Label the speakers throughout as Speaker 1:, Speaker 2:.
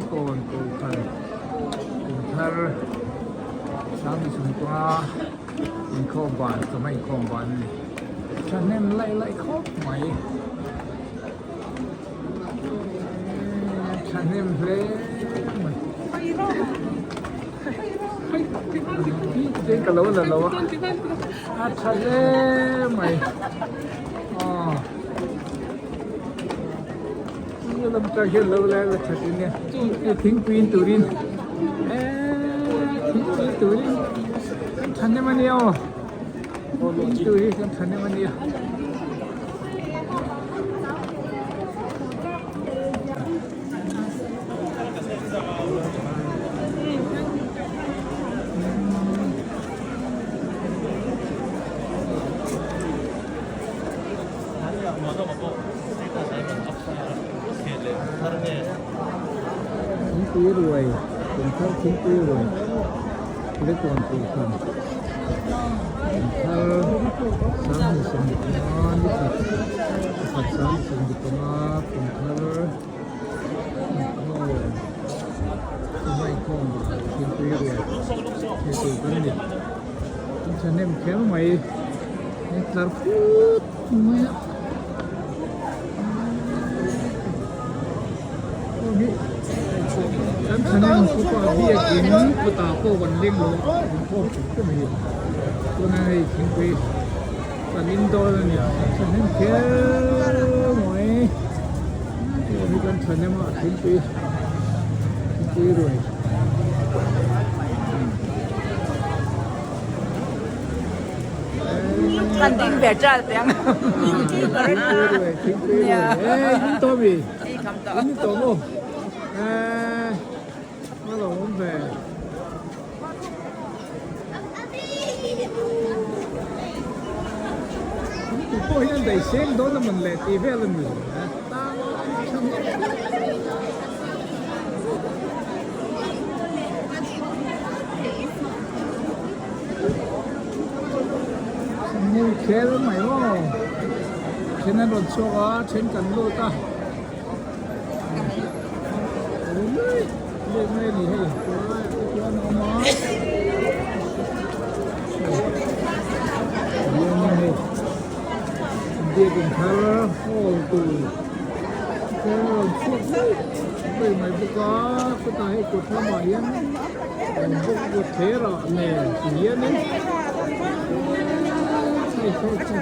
Speaker 1: Kulikawn Kohhran Kumthar Sangtisungpanga inkhawm ban chawhma inkhawm ban a ni. Thahnem laih laih khawp mai. Thahnem hle mai. Ka lo la lo a. A tha hle mai. Aw. Lam ta hian lo la la that in nia. Hei thingpui in turin eee thingpui turin kan thahnem a nia aw. In tur hi kan thahnem a nia. Thingpui ruai kumthar thingpui ruai lekawn kohhran kumthar sanghnih 15 ni khat pakhat sanghnih 15 kumthar inkhawm chawhma inkhawm thingpui ruai hei tur kan ni an thahnem kher mai an tlar phut mai a kan thahnem khawpa biakin kawtah pawh kan leng lo a inkhawm hrim hrim a ni tuna hei thingpui kan in dawn a ni thahnem kher mai hei hi kan thahnem a thingpui thingpui ruai.
Speaker 2: Kan ding ve tral te ang.
Speaker 1: Thingpui ruai thingpui ruai eh in to mi in to maw eh a lo awm ve. Tu pawh hian daih seng dawn a mawn le tih vel a ni Hei khel mai maw then an rawn chhuak a then kan lut a lek mai a ni hei tunlaiah te chuan a awm a hianin hei biakin thar hall tur te a rawn chhuak mai mai mai bawk a chutah hei kut lamah hian awm bawk a kut ah nen ti hianin hei hei hei.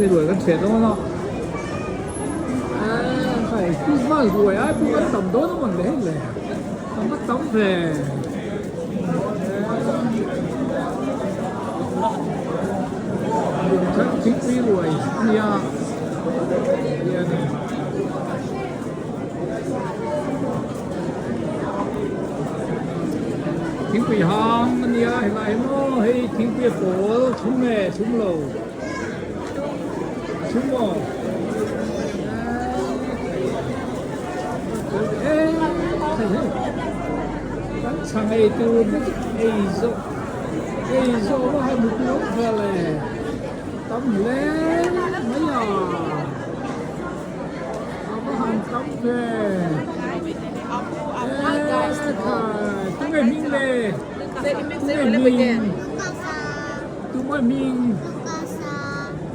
Speaker 1: Ruai kan theh dawn a hei Christmas ruai ai pawh kan tam dawn a mawn le hei le tam a tam ve. Lungthar thingpui ruai a nia hianin thingpui hang a nia helai hi maw hei thingpui a pawl thum nge thum lo a thum maw eee Kan chhang ei tur te chu ei zawh ei zawh vak a mut lo vel e tam hle mai a a va han tam ve e khai tunge hming le tunge hming tunge hming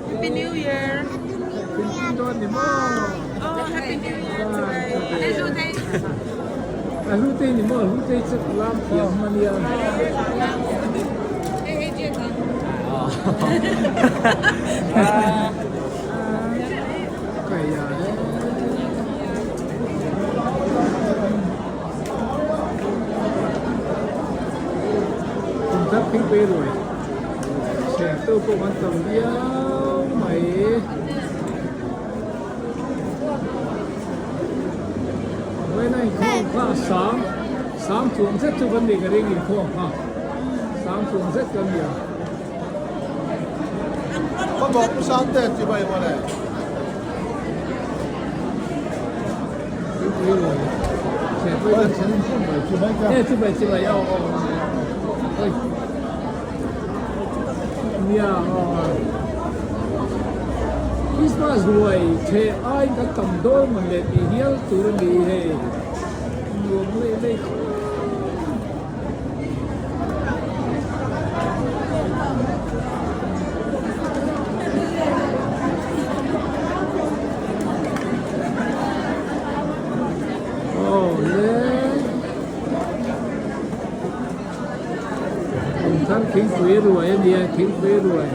Speaker 2: Happy New Year
Speaker 1: Thingpui dawn ni maw
Speaker 2: Oh Happy New Year today
Speaker 1: A hlu te ni maw a hlu te chu lam thiam a nia. Kaia e. Kum thar thingpui ruai. Chheng tu pawh kan tam viau mai. Vawiin a inkhawm kha a sang sang chuang zet chu kan nih ka ring inkhawm kha sang chuang zet kan ni a. Christmas ruai theh ai kan tam dawn mawn leh tih hial tur a ni hei nuam leh leh khawp. Thar thingpui ruai a nia thingpui ruai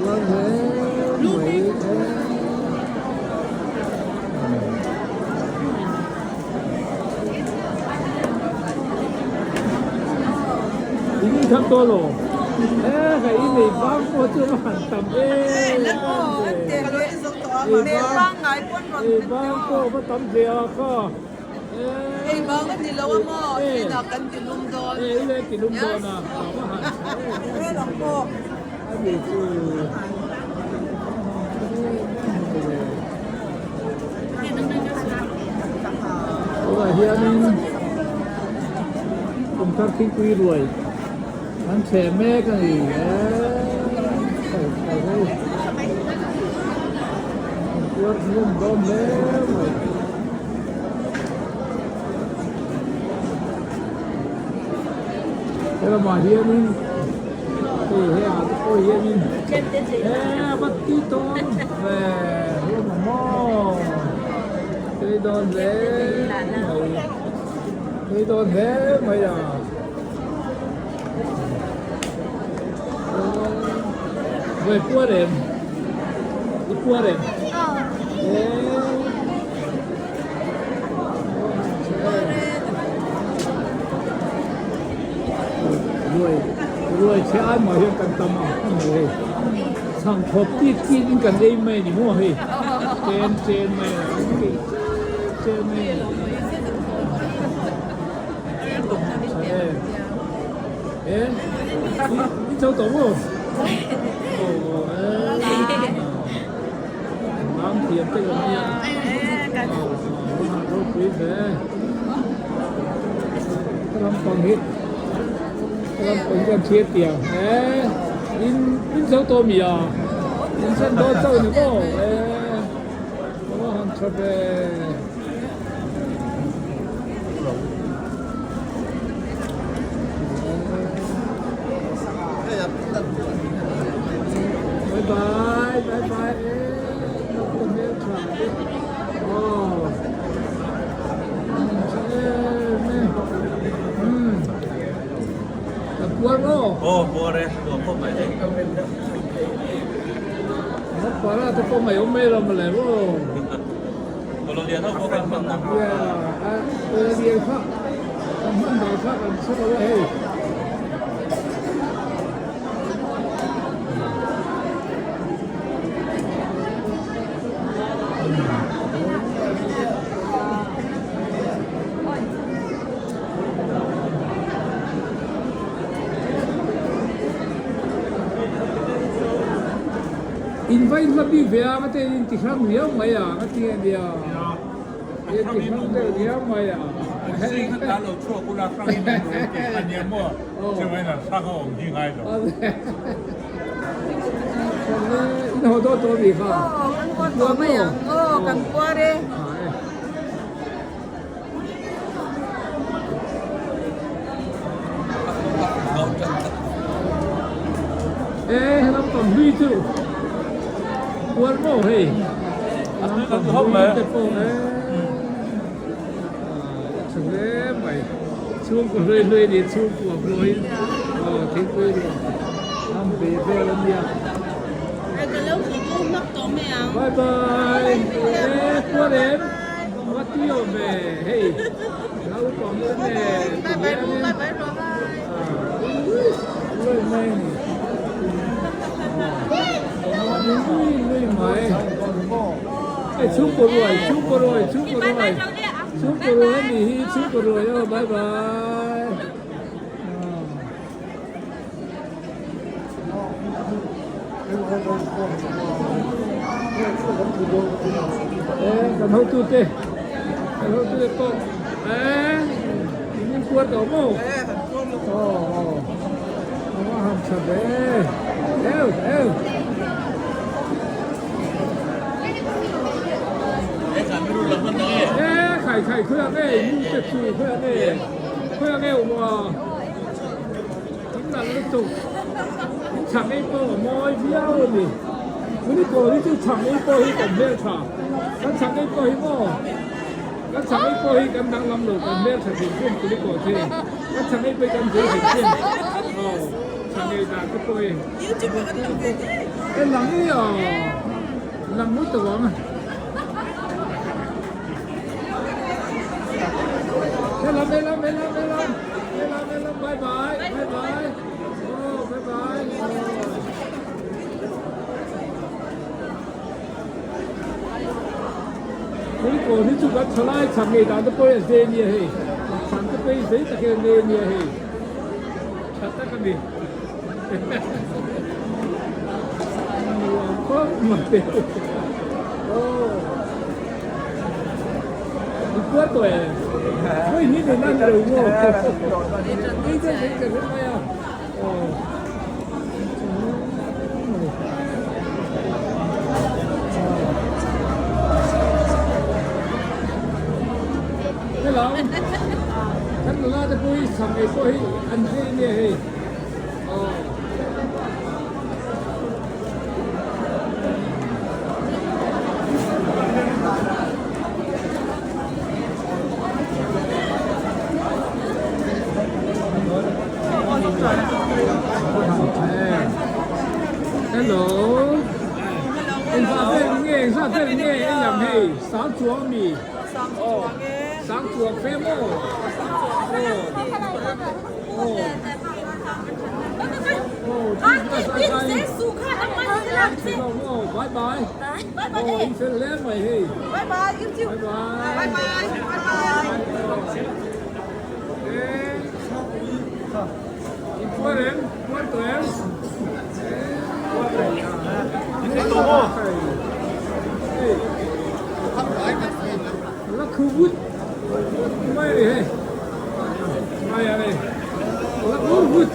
Speaker 1: uar hle mai In in khat dawn lo e hei i nei bang pawh chu a han tam em em ve ei bang pawh va tam ve a kha.
Speaker 2: Ei bang a ni lo a maw? Inah kan ti lum dawn.
Speaker 1: E ile ti lum dawn a.
Speaker 2: Rel ang pawh.
Speaker 1: A ni chu. Tunah hianin kum thar thingpui ruai an chhe mek a ni e. An puar hlum dawn hle mai. Helamah hianin hei hengah te pawh hianin he va ti tawn ve hlawm ang maw tui dawn hle mai tui dawn hle mai a Về puar em i puar em Ruai ruai che ai mah hian kan tam ang ang lo hei chhang khawp tit tit in kan ei mai a ni maw hei chen chen mai a chen chen mai a ni e i chau tawh maw aw e. Mam thiam te awm nia. Ropui hle. Ka lampang hi ka lampang hi kan thlir tiang e in in zo tawh mi a in zen dawn chauh ni maw e ka va han tha ve. Bye bye bye bye e hmel tha te aw tha em e umm ka puar maw
Speaker 3: aw puar e nuam khawp mai hei
Speaker 1: a para te pawh mai awm mai lo mawle maw
Speaker 3: Kawlalian ho pawh kan hman na
Speaker 1: yeah a kawlalian kha kan hman dan kha kan hre lo a hei. In va in hla bik ve a, ka te in ti hrang riau mai a, ka ti a nia. In ti hrang deuh riau mai a. In haw dawn tawh mi kha.
Speaker 2: Aw, kan haw tawh mai ang. Aw, kan puar e.
Speaker 1: E helam pang hlui chu puar maw hei. Lam pang hlui te pawh e. Tha hle mai. Chhungkaw hlui hlui ni chhungkua pawhin aw thingpui ruah am ve vel a nia. Bye bye. E puar em. A ti awm ve hei naupang te nen ti hianin lui mai a ni lui lui mai hei chhungkaw ruai chhungkaw ruai chhungkaw ruai chhungkaw ruai a nih hi chhungkaw ruai aw bye bye. Kan hotute kan hotute pawh eh in in kuar tawh maw aw aw a ham tha ve eu eu eh khai khai khuai ang e nu te chu khuai ang e khuai ang e maw In nalh lutuk, in chhang ei pawh a mawi viau a ni. Unicorn hi chu chhang ei pawh hi kan hmeltha, kan chhang ei pawh hi maw? Kan chhang ei pawh hi kan danglam lo, kan hmeltha hrim hrim unicorn hi. Kan chhang ei pawh hi kan zir hrim hrim. Aw, chhang ei dan te pawh hi. E lang i aw, lang lutuk ang. Helam, helam, helam, helam. Helam, helam, bye bye, bye bye. Oh, bye bye. Kulikawn hi chu kan thalai chhak ngei dan te pawh hi a zei nia hei. Chhan te pawh hi zei tak hian a nei nia hei. Tha tak a ni. Nuam khawp mai. Oh. Ni kuat tawh e. Hei hi ni nan lo maw. Hei te hei ka hre mai a. Oh. Hello. Kan nula te pawh hi sam ei pawh hi an hre nia hei. Oh. Hello. Engzah vel nge, engzah vel nge i lam hei, sang chuang mi. Sang chuang fe maw? Aw. Bye bye. Aw in fel hle mai hei. Bye bye. Bye bye. In puar em? Puar tawh em? La khu vut mai ni hei. Mai a ni. La khu vut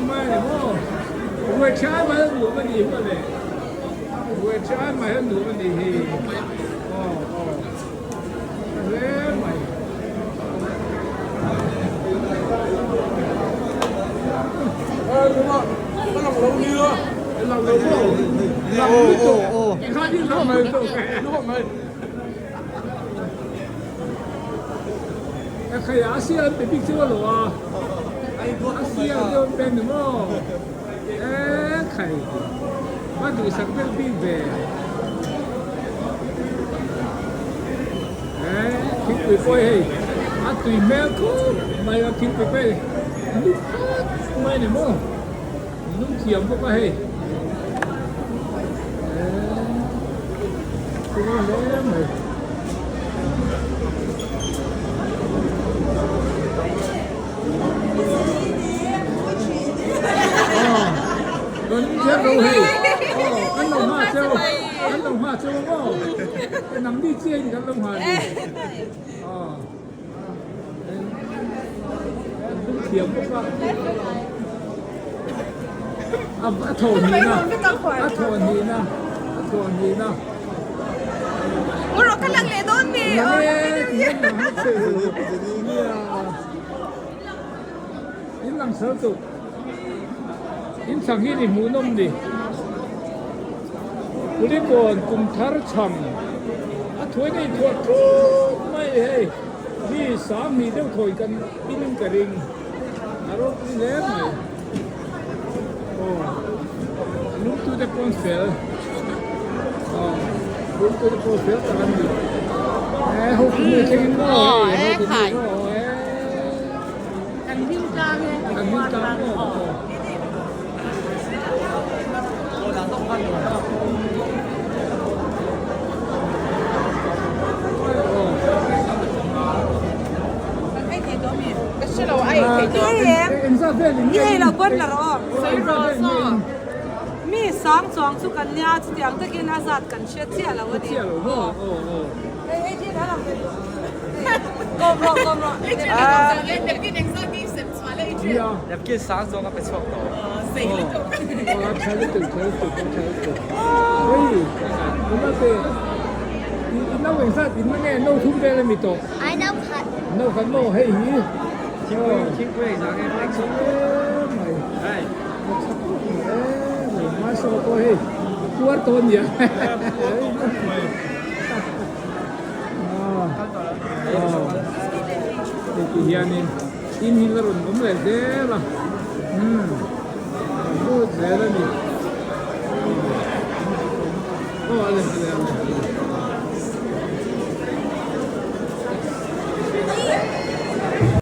Speaker 1: mai ni maw. Ruai tha mai a nuam a ni maw le. Ruai tha mai a nuam a ni hi. Aw aw. Tha hle mai. Lang lo maw? Lang lutuk. Tikhan hi lang lutuk. Khai Asia an pe bik chu alo a. Asia te an pe ni maw? E khai. Va duhsak deuh bik ve. E thingpui pawh hei a tui hmel khawp mai a thingpui pawh hei lum khat mai ni maw? Lum thiam bawk a hei. E chuan hle mai. A thaw hnihna a thaw hnihna a thaw hnihna. In lang sal tuk. In chhang hi ni hmuhnawm ni. Kulikawn kum thar chhang a thuai nei thuah thut mai hei. Mi sang hnih deuh thawi kan in ka ring. A ropui hle mai. Aw lungtu te pawn fel. Aw lungtu te pawn fel tak an ni. E ho ku nu thleng in maw hei ho ku nu maw e.
Speaker 2: Kan hlim tlang e.
Speaker 1: Kan hlim tlang maw.
Speaker 2: Mi Hei sang chuang chu kan nia chutiang takin a zat kan hre chiah lo a ni.
Speaker 1: Chiah lo maw? Aw aw.
Speaker 2: Hei hei thin a lang ve duh. Kawm rawh kawm rawh.
Speaker 1: Nia.
Speaker 3: Napkin sang chuang a pe chhuak tawh.
Speaker 1: Aw a tha lutuk tha lutuk a tha lutuk. Hei tunah te i i nau engzat in na nge no thum vel a mi tawh?
Speaker 4: Ai nau khat.
Speaker 1: Nau khat maw hei hi.
Speaker 3: Thingpui thingpui engzah nge
Speaker 1: A tha em mai.
Speaker 3: Hei.
Speaker 1: A tha khawp mai em mai. Mahse pawh hei puar tawh a nia.
Speaker 3: Puar tawh khawp mai.
Speaker 1: Hei ti hianin in hi la rawn awm leh zel a umm an lut zel a ni aw a le a le a le.